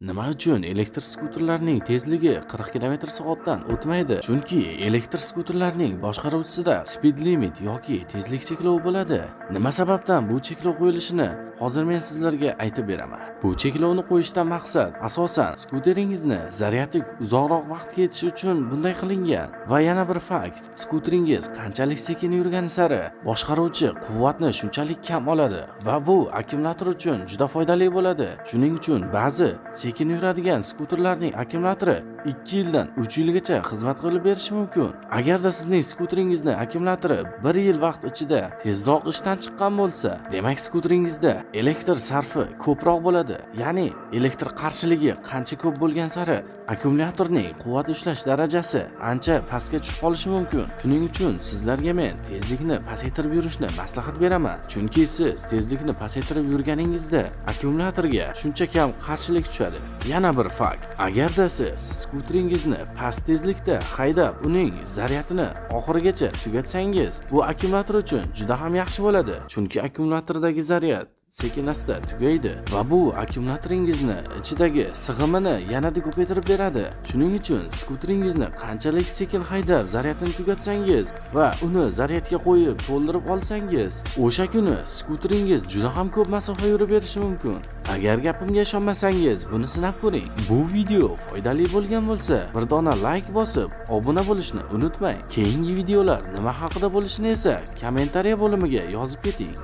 Nima uchun elektr skuterlarning tezligi 40 km/soatdan o'tmaydi? Chunki elektr skuterlarning boshqaruvchisida speed limit yoki tezlik cheklovi bo'ladi. Nima sababdan bu cheklov qo'yilishini hozir men sizlarga aytib beraman. Bu cheklovni qo'yishdan maqsad asosan skuteringizni zaryadi uzoqroq vaqtga yetishi uchun bunday qilingan. Va yana bir fakt, skuteringiz qanchalik sekin yurgani sari boshqaruvchi quvvatni shunchalik kam oladi va bu akkumulyator uchun juda foydali bo'ladi. Shuning uchun ba'zi sekin yuradigan skuterlarning akkumulyatori 2 yildan 3 yilgacha xizmat qilib berishi mumkin. Agarda sizning skuteringizni akkumulyatori 1 yil vaqt ichida tezroq ishdan chiqqan bo'lsa, demak, skuteringizda elektr sarfi ko'proq bo'ladi. Ya'ni elektr qarshiligi qancha ko'p bo'lgan sari akkumulyatorning quvvat ushlash darajasi ancha pastga tushib qolishi mumkin. Shuning uchun sizlarga men tezlikni pasaytirib yurishni maslahat beraman. Chunki siz tezlikni pasaytirib yurganingizda akkumulyatorga shuncha kam qarshilik tushadi. Yana bir fakt. Agarda siz skuteringizni past tezlikda haydab, uning zaryadini oxirigacha tugatsangiz, bu akkumulyator uchun juda ham yaxshi bo'ladi. Chunki akkumulyatordagi zaryad sekin asta tugaydi va bu akkumulyatoringizni ichidagi sig'imini yanada ko'paytirib beradi. Shuning uchun skuteringizni qanchalik sekin haydab, zaryadini tugatsangiz va uni zaryadga qo'yib to'ldirib olsangiz, o'sha kuni skuteringiz juda ham ko'p masofa yurib berishi mumkin. Agar gapimga ishonmasangiz, buni sinab ko'ring. Bu video foydali bo'lgan bo'lsa, bir dona layk bosib, obuna bo'lishni unutmang. Keyingi videolar nima haqida bo'lishini esa kommentariya bo'limiga yozib keting.